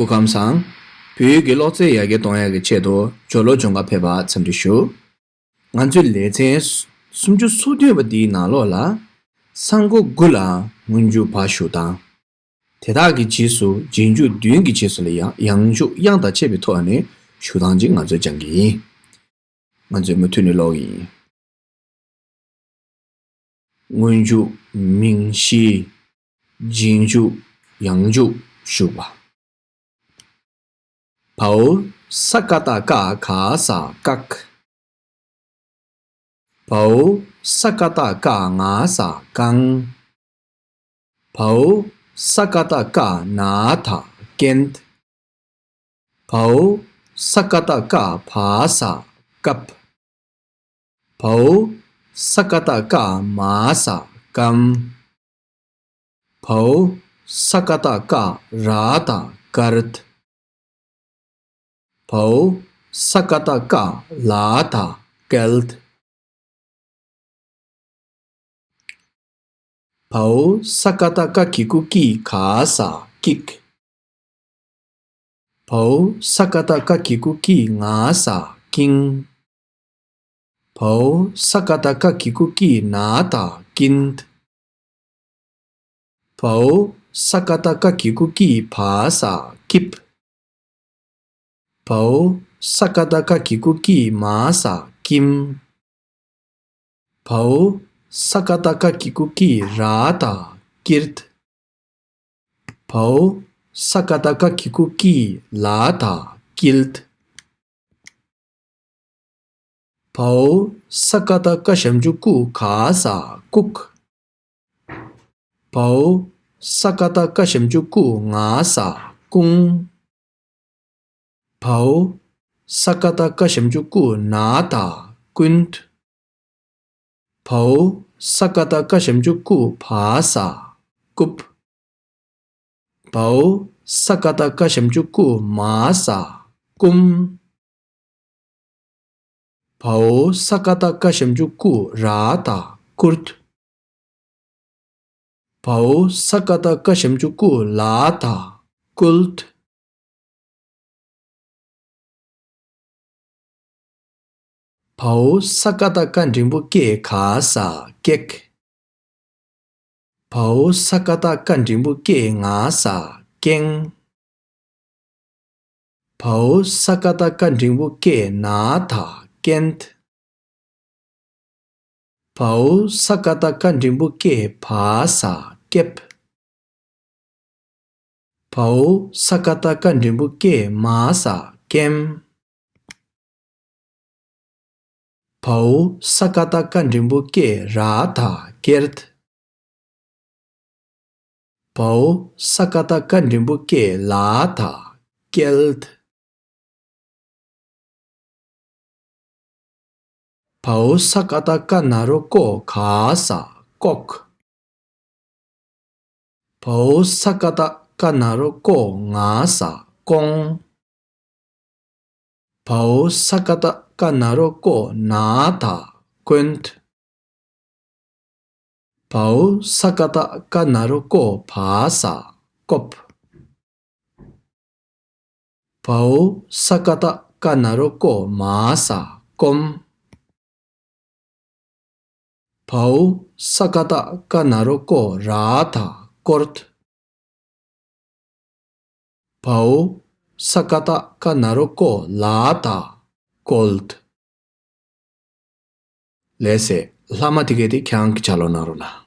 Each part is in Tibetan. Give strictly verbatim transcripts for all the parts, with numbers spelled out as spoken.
སྐུ་ཁམས་བཟང་། བོད་ཡིག་གི་ཀློག་རྩལ་ཡར་རྒྱས་གཏོང་ཡག་གི་ཆེད་དུ་ཇོ་ལོ་ཇོ་ཁང་ཕེབས་པར་འཚམས་འདྲི་ཞུ། ང་ཚོའི་ལེ་ཚན་སུམ་ཅུ་སོ་བདུན་པ་འདིའི་ནང་ལོགས་ལ། ས་མགོ་དགུ་ལ་སྔོན་འཇུག་བ་ཞུགས་སྟངས། དེ་དག་གི་རྗེས་སུ་རྗེས་འཇུག་བདུན་གྱི་རྗེས་སུ་ལ་ཡང་ཡང་འཇུག་དབྱངས་དང་བཅས་པའི་ཐོག་ནས་ཞུགས་སྟངས་ཅིག་ང་ཚོས་སྦྱང་གི་ཡིན། ང་ཚོས་མུ་མཐུད་ནས་ཀློག་གི་ཡིན། སྔོན་འཇུག་མིང་གཞི། རྗེས་འཇུག་ཡང་འཇུག་ཞུགས་པ། བའོ། ས་ཀ་བཏགས་སྐ་ག་ས་བཀག་བའོ། ས་ཀ་བཏགས་སྐ་ང་ས་བསྐང་། བའོ། ས་ཀ་བཏགས་སྐ་ན་ད་བསྐྱེད། བའོ། ས་ཀ་བཏགས་སྐ་བ་ས་བཀབ། བའོ། ས་ཀ་བཏགས་སྐ་མ་ས་བསྐམ། བའོ། ས་ཀ་བཏགས་སྐ་ར་ད་བཀར། བའོ། ས་ཀ་བཏགས་སྐ་ལ་ད་བསྐལ། བའོ། ས་ཀ་བཏགས་སྐ་གི་གུ་ཀི་ག་ས་བཀིག་བའོ། ས་ཀ་བཏགས་སྐ་གི་གུ་ཀི་ང་ས་བསྐྱིང་། བའོ། ས་ཀ་བཏགས་སྐ་གི་གུ་ཀི་ན་ད་བསྐྱིན། བའོ། ས་ཀ་བཏགས་སྐ་གི་གུ་ཀི་བ་ས་བསྐྱིབ། བའོ། ས་ཀ་བཏགས་སྐ་གི་གུ་ཀི་མ་ས་བསྐྱིམ། བའོ། ས་ཀ་བཏགས་སྐ་གི་གུ་ཀི་ར་ད་བསྐྱིར། བའོ། ས་ཀ་བཏགས་སྐ་གི་གུ་ཀི་ལ་ད་བསྐྱིལ། བའོ། ས་ཀ་བཏགས་སྐ་ཞབས་ཀྱུ་སྐུ་ག་ས་བཀུག་བའོ། ས་ཀ་བཏགས་སྐ་ཞབས་ཀྱུ་སྐུ་ང་ས་བསྐུང་། བའོ། ས་ཀ་བཏགས་སྐ་ཞབས་ཀྱུ་སྐུ་ན་ད་བསྐུན། བའོ། ས་ཀ་བཏགས་སྐ་ཞབས་ཀྱུ་སྐུ་བ་ས་བསྐུབ། བའོ། ས་ཀ་བཏགས་སྐ་ཞབས་ཀྱུ་སྐུ་མ་ས་བསྐུམ། བའོ། ས་ཀ་བཏགས་སྐ་ཞབས་ཀྱུ་སྐུ་ར་ད་བསྐུར། བའོ། ས་ཀ་བཏགས་སྐ་ཞབས་ཀྱུ་སྐུ་ལ་ད་བསྐུལ། བའོ། ས་ཀ་བཏགས་སྐ་འགྲེང་བུ་སྐེ་ག་ས་བཀེག་བའོ། ས་ཀ་བཏགས་སྐ་འགྲེང་བུ་སྐེ་ང་ས་བཀེང་། བའོ། ས་ཀ་བཏགས་སྐ་འགྲེང་བུ་སྐེ་ན་ད་བཀན། བའོ། ས་ཀ་བཏགས་སྐ་འགྲེང་བུ་སྐེ་བ་ས་བཀེབ། བའོ། ས་ཀ་བཏགས་སྐ་འགྲེང་བུ་སྐེ་མ་ས་བཀེམ། བའོ། ས་ཀ་བཏགས་སྐ་འགྲེང་བུ་སྐེ་ར་ད་བཀེར། བའོ། ས་ཀ་བཏགས་སྐ་འགྲེང་བུ་སྐེ་ལ་ད་བཀལ། བའོ། ས་ཀ་བཏགས་སྐ་ན་རོ་སྐོ་ག་ས་བཀོག་བའོ། ས་ཀ་བཏགས་སྐ་ན་རོ་སྐོ་ང་ས་བཀོང་། བའོ། ས་ཀ་བཏགས་སྐ་ན་རོ་སྐོ་ན་ད་བཀོན། བའོ། ས་ཀ་བཏགས་སྐ་ན་རོ་སྐོ་བ་ས་བཀོབ། བའོ། ས་ཀ་བཏགས་སྐ་ན་རོ་སྐོ་མ་ས་བཀོམ། བའོ། ས་ཀ་བཏགས་སྐ་ན་རོ་སྐོ་ར་ད་བཀོར། བའོ། ས་ཀ་བཏགས་སྐ་ན་རོ་སྐོ་ལ་ད་བཀོལ། ལགས་སེ། ལྷག་མ་དེ་གས་དེ་ཁྱེད་རང་གིས་ལྗགས་ཀློག་གནང་རོགས་གནང་།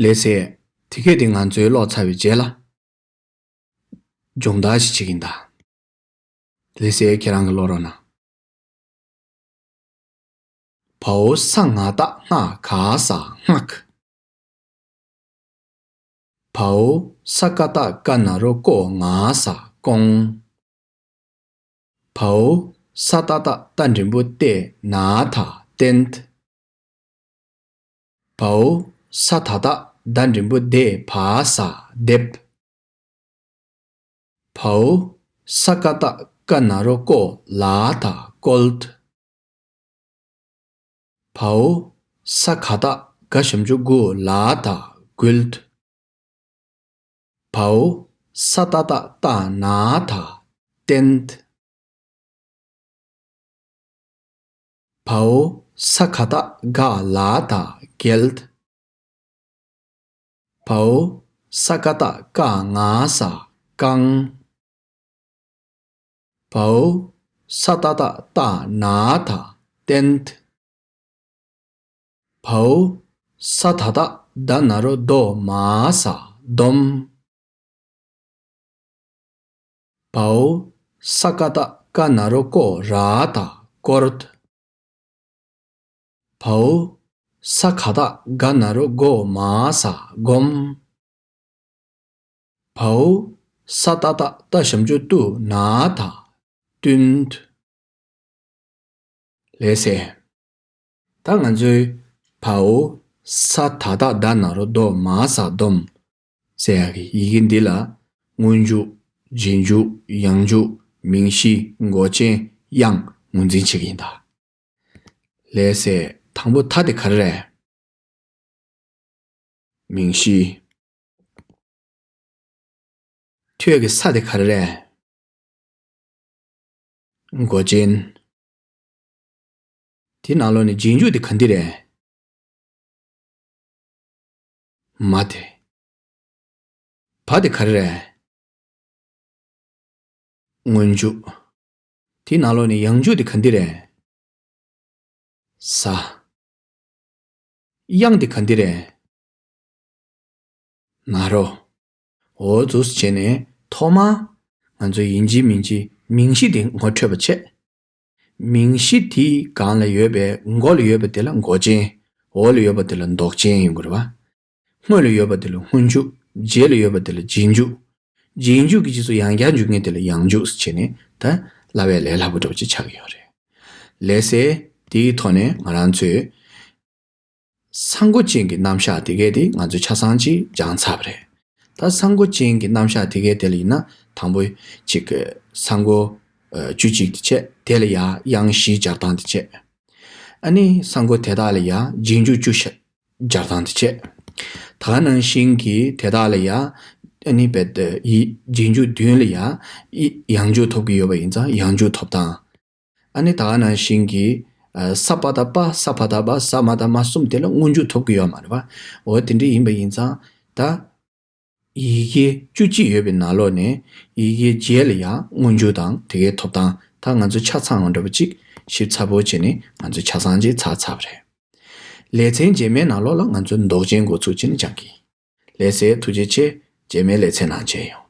ལགས་སེ། དེ་གས་དེ་ང་ཚོའི་ཀློག་ཚར་བའི་རྗེས་ལ། སྦྱོང་བརྡར་ཞིག་བྱེད་ཀྱིན་གདའ། ལགས་སེ། ཁྱེད་རང་གིས་ཀློག་རོགས་གནང་། བའོ་ས་ང་བཏགས་སྔ་ག་ས་སྔགས། བའོ་ས་ཀ་བཏགས་སྐ་ན་རོ་སྐོ་ང་ས་སྐོང་། བའོ་ས་ཏ་བཏགས་སྟ་འགྲེང་བུ་སྟེ་ན་ད་བསྟན། བའོ་ས་ད་བཏགས་སྡ་འགྲེང་བུ་སྡེ་བ་ས་འདེབས། བའོ་ས་ཀ་བཏགས་སྐ་ན་རོ་སྐོ་ལ་ད་བསྐོལ། བའོ་ས་ག་བཏགས་སྒ་ཞབས་ཀྱུ་སྒུ་ལ་ད་བསྒུལ། བའོ་ས་ཏ་བཏགས་སྟ་ན་ད་བསྟན། བའོ་ས་ག་བཏགས་སྒ་ལ་ད་བསྒལ། བའོ་ས་ཀ་བཏགས་སྐ་ང་ས་བསྐང་། བའོ་ས་ཏ་བཏགས་སྟ་ན་ད་བསྟན། བའོ་ས་ད་བཏགས་སྡ་ན་རོ་སྡོ་མ་ས་སྡོམ། བའོ་ས་ཀ་བཏགས་སྐ་ན་རོ་སྐོ་ར་ད་བསྐོར། བའོ་ས་ག་བཏགས་སྒ་ན་རོ་སྒོ་མ་ས་སྒོམ། བའོ་ས་ཏ་བཏགས་སྟ་ཞབས་ཀྱུ་སྟུ་ན་ད་བསྟུན། ལགས་སེ། ད་ང་ཚོའི་བའོ་ས་ད་བཏགས་སྡ་ན་རོ་སྡོ་མ་ས་སྡོམ་ཟེར་ཡག་གི་ཡི་གེ་འདི་ལ་སྔོན་འཇུག་རྗེས་འཇུག་ཡང་འཇུག་མིང་གཞི་མགོ་ཅན་དབྱངས་ངོས་འཛིན་བྱེད་ཀྱི་ཡིན་ད། ལགས་སེ། དང་པོ་ད་དེ་ག་རེ་རེད། མིང་གཞི། ཐོད་ཀྱི་ས་དེ་ག་རེ་རེད། མགོ་ཅན། དེ་ནང་ལོགས་ནས་རྗེས་འཇུག་དེ་ག་འདི་རེད། མ་དེ། བ་དེ་ག་རེ་རེད། སྔོན་འཇུག་དེའི་ནང་ལོགས་ནས་ཡང་འཇུག་དེ་ག་འདི་རེད། ས། དབྱངས་དེ་ག་འདི་རེད། ན་རོ། འོ་འདུག་སེ་བྱས་ནས་ཐོག་མར་ང་ཚོ་ཡིན་གཅིག་མིན་གཅིག་མིང་གཞི་དེ་ངོ་འཕྲོད་པ་བྱེད། མིང་གཞི་དེའི་སྒང་ལ་ཡོད་པའི་མགོ་ལ་ཡོད་པ་དེ་ལ་མགོ་ཅན། འོག་ལ་ཡོད་པ་དེ་ལ་འདོགས་ཅན་ཡིན་དགོས་རེད་བ། སྔོན་ལ་ཡོད་པ་དེ་ལ་སྔོན་འཇུག་རྗེས་ལ་ཡོད་པ་དེ་ལ་རྗེས་འཇུག་རྗེས་འཇུག་གི་རྗེས་སུ་ཡང་བསྐྱར་འཇུག་མཁན་དེ་ལ་ཡང་འཇུག་ཟེར་བྱས་ནས་ད་བསླབ་པའི་ལས་སླ་པོ་འདྲ་པོ་ཅིག་ཆགས་ཀྱི་ཡོད་རེད། ལགས་སེ། དེའི་ཐོག་ནས་ང་རང་ཚོས་ས་མགོ་ཅན་གྱི་རྣམ་གཞག་དེ་གས་དེ་ང་ཚོས་ཆ་ཚང་ཅིག་སྦྱངས་ཚར་བ་རེད། ད་ས་མགོ་ཅན་གྱི་རྣམ་གཞག་དེ་གས་དེ་ལ་ཡིན་ན་དང་པོ་གཅིག་གི་ས་མགོ་ཨ་བཅུ་གཅིག་དེ་བྱས། དེ་ལ་ཡང་དབྱངས་བཞི་སྦྱར་སྟངས་དེ་བྱས། ཨ་ནི་ས་མགོ་དེ་དག་ལ་ཡང་རྗེས་འཇུག་བཅུ་ཤ་སྦྱར་སྟངས་དེ་བྱས། ད་ག་ནང་བཞིན་གྱི་དེ་དག་ལ་ཡང་ཨ་ནི་བེད་ཡི་རྗེས་འཇུག་བདུན་ལ་ཡང་ཡང་འཇུག་ཐོབ་ཀྱི་ཡོད་པ་ཡིན་ཙང་ཡང་འཇུག་ཐོབ་སྟངས། ཨ་ནི་ད་ག་ནང་བཞིན་གྱི་ཨ་ས་པ་ད་པ་ས་ཕ་ད་པ་ས་མ་ད་མ་གསུམ་དེ་ལ་སྔོན་འཇུག་ཐོབ་ཀྱི་ཡོད་མ་རེད་པ། འོ་དེ་འདྲ་ཡིན་པ་ཡིན་ཙང་ད། ཡི་གེ་བཅུ་གཅིག་ཡོད་པའི་ནང་ལོགས་ནས་ཡི་གེ་བརྒྱད་ལ་ཡང་སྔོན་འཇུག་དང་དེ་གའི་ཐོབ་སྟངས་ད་ང་ཚོ་ཆ་ཚང་བ་འདྲ་པོ་ཅིག་ཞིབ་ཚགས་པོ་བྱས་ནས་ང་ཚོ་ཆ་ཚང་ཅིག་ཚར་ཚར་བ་རེད། ལེ་ཚན་རྗེས་མའི་ནང་ལོགས་ལ་ང་ཚོ་འདོགས་ཅན་འགོ་ཚུགས་བྱས་ནས་སྦྱང་གི་ཡིན། ལགས་སེ། ཐུགས་རྗེ་ཆེ། རྗེས་མའི་ལེ་ཚན་ནང་མཇལ་ཡོང་།